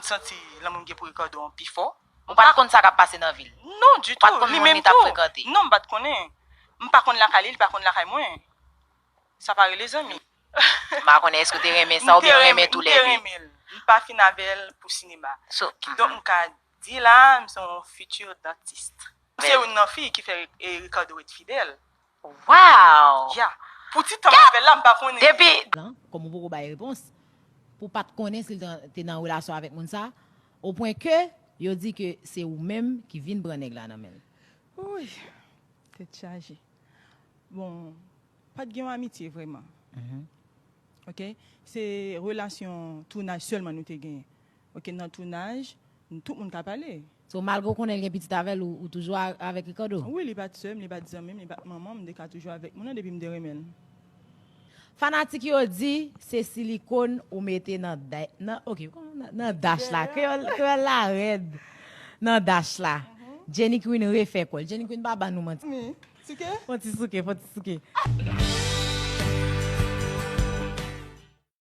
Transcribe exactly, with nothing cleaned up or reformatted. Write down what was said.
M santi lanmou m gen pou Ricardo an pi fò. Ou pa t konn sa k ap pase nan vi l? Non, ditou. Ou pa t konn Li moun menm li t ap tou. Frekante? Non, m pa t konnen. M pa konn lakay li, li pa konn lakay mwen. Sa pa rele zanmi. M pa konnen èske w te renmen sa oubyen w renmen tou lè de? M te renmen l. M pa fin avè l pou sinema. So, Kidonk, m ka di la, m se yon fitir dantis. M se youn nan fi ki fè e, Ricardo ret fidèl. Wow! Ya. Pou ti tan m avè l la, m pa konnen. Depi Lan, kòm ou poko bay repons, pou w pa t konnen si l te, te nan relasyon avèk moun sa, o pwen ke yo di ke se ou menm ki vin pran nèg la nan men l. Wouy, tèt chaje. Bon, pa t gen yon amitye vrèman. Ok? Se relasyon tounaj sèlman nou te genyen. Ok, nan tounaj, tout moun ka pale. So, malgre w konnen l gen pitit avè l, ou, ou toujou a- avèk Ricardo? Wi, li pa t sè m, li pa t zanmi m, li pa t manman m, m te ka toujou avèk moun nan depi m te renmen l. Fanatik yo di se silikòn ou mete nan da- nan, ok, nan, nan dash la. Kreyòl, kreyòl la rèd. Nan dash la. Jenny Queen refè kò l. Jenny Queen pa ban nou manti. Ni, tike? Fon ti souke, fon ti souke.